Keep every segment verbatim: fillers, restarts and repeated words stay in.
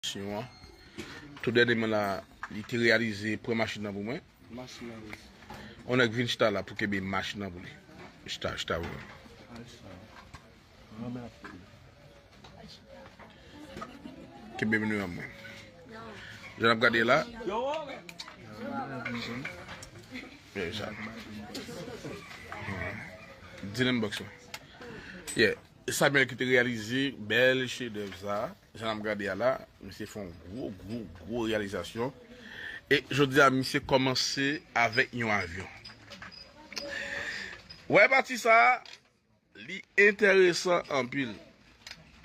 Syon an. Tou dènyèman la, li te reyalize pran machin nan pou mwen. Machin nan, wi. On nèg vin chita la pou kenbe machin nan pou li. Chita, chita pou mwen. Al chita. Kenbe men nan mwen. Jan ap gade la. Yeah, sa. Di nan inbox mwen. Yeah. Samuel ki te reyalize bèl chedèv sa. Jan ap gade a la, misye fè yon gwo, gwo, gwo reyalizasyon. E jodi a, misye kòmanse avèk yon avyon. Wè pati sa, li enteresan anpil.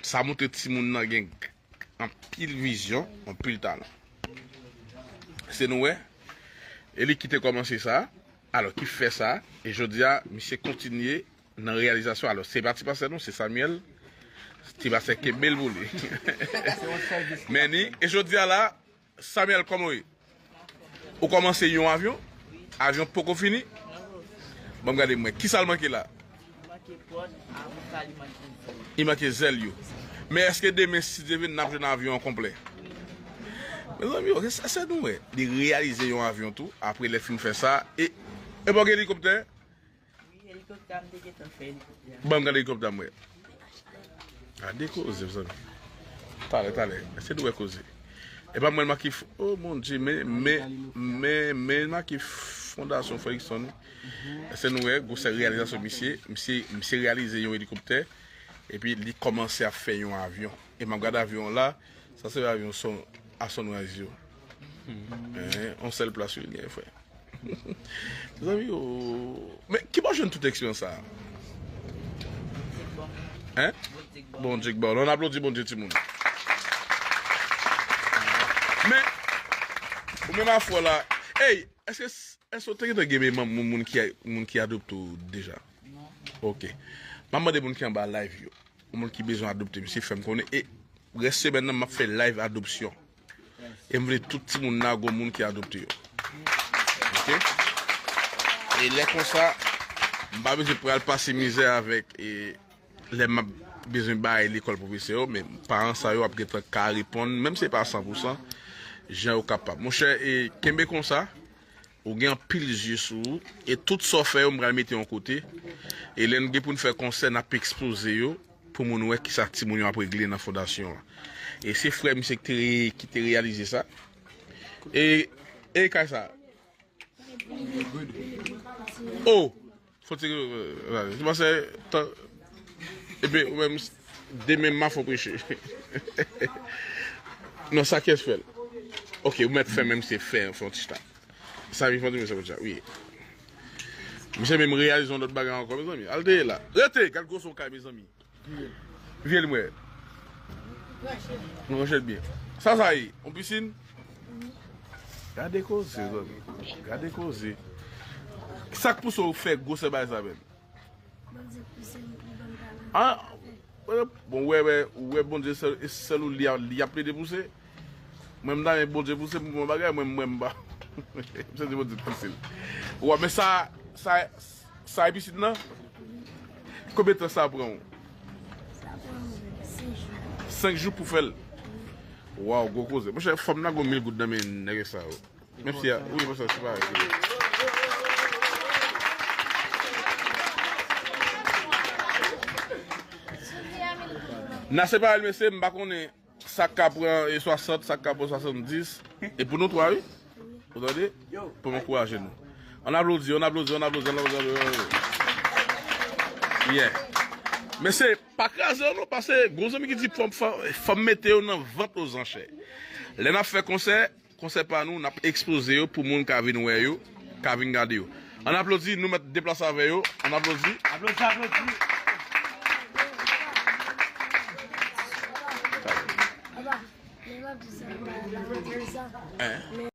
Sa montre timoun nan gen anpil vizyon, anpil talan. Se nou wè, e li ki te kòmanse sa, alò ki fè sa, e jodi a, misye kontinye nan reyalizasyon. Alò, se pa ti pastè non, se Samuel. Ti pastè kenbe l pou li. Men ni, e jodi a la, Samuel, kòman w ye? Ou kòmanse yon avyon? Avyon poko fini? Ban m gade mwen. Kisa l manke la? Li manke pòt, apre sa li manke zèl. Li manke zèl yo. Men èske demen, si Dye vle, n ap jwenn avyon an konplè? Mezanmi, ok, sa, sa nou wè. Li reyalize yon avyon tou, apre lè fin fè sa, e, e pa gen elikoptè? Wi, elikoptè a, m te gentan fè elikoptè a. Ban m gade elikoptè a, m wè. Gade koze, mezanmi. Talè, talè. Èske nou wè koze? E pa mwen, m a ki f-, oh, Bondye, men, men, men, men, m a ki fondasyon Fredrickson. Èske nou wè, gwosè reyalizasyon misye, misye, misye reyalize yon elikoptè, epi li kòmanse ap fè yon avyon. E m ap gade avyon an la, sa se avyon son, a Sunrise yo. Eh, yon sèl plas yo li gen, frè. Zanmi yo. Men, ki bò w jwenn tout eksperyans sa a? Hein? Bondye k ba w. Ann aplodi Bondye, timoun. Men, ou menm afè w la. Ey, èske, èske w te gentan gen menm moun, moun ki, moun ki adopte w deja? Ok. M ap mande moun ki anba live yo. Yon moun ki bezwen adopte, misye fè m konnen. E rès semèn nan, m ap fè live adopsyon. E m vle tout timoun nan gon moun ki adopte yo. Ok? E lè konsa, m pa bezwen pral pase mizè avèk, e, lè m ap bezwen bay lekòl pwofesè yo, men paran sa yo ap gentan ka reponn, menm si se pa san pou san, jan yo kapab. Monchè, e, kenbe konsa. Ou gen anpil zye sou ou, e tout sa w fè yo, m pral mete yon kote. E lè n gen pou n fè konsè, n ap ekspoze yo pou moun wè kisa timoun yo ap regle nan fondasyon an. E se frè misye ki te re-, ki te reyalize sa. E, e kay sa? Oh! Fò ti, euh, se panse tan, epi ou menm, demen m a fò preche. Non, sa kiyès fè l? Ok, ou mèt fè menm se fè, fè yon ti chita. Sa vi fò ti mesye konsa, wi. Misye menm reyalize yon lòt bagay ankò, mezanmi. Al dèyè la. Rete, gad gwoson kay, mezanmi. Vye limyè. Nou ranche l byen. Sa, sa ye? Yon pisin? Gade koze, zanmi. Gade koze. Sa k pouse w fè gwosè bagay sa menm? Bondye pouse m pou ban m talan. Ah, bon, wè, wè, wè, Bondye, sèl, sèl ou li, li ap plede pouse. Mwen, m ta renmen Bondye pouse m pou mwen bagay, mwen, mwen, m pa. M santi Bondye pouse l. Ou wè, men sa, sa, sa episid nan? Konbyen tan sa pran w? Sa pran m senk jou. Senk jou pou fè l? Waw, gwo koze. Monchè, fò m nan gwo mil goud nan men nèg sa yo. Menm si a, wi, monchè, se parèy. Nan separe l, mesye, m pa konnen. Sa k ka pran, e, swasant, sa k ka pran swasanndis. E pou nou twa, wi. Ou tande? Pou m ankouraje nou. Ann aplodi, ann aplodi, ann aplodi, ann aplodi, ann aplodi. Yeah. Mesye, pa kraze yo non, paske gon zanmi ki di fò m, fò, fò m mete yo nan vant ozanchè. Lè n ap fè konsè, konsè pa nou, n ap ekspoze yo pou moun ka vin wè yo, ka vin gade yo. Ann aplodi, nou mèt deplase avè yo. Ann aplodi. Aplodi, aplodi. Papa, men m ap di sa, m pa, m pa di sa. Hein?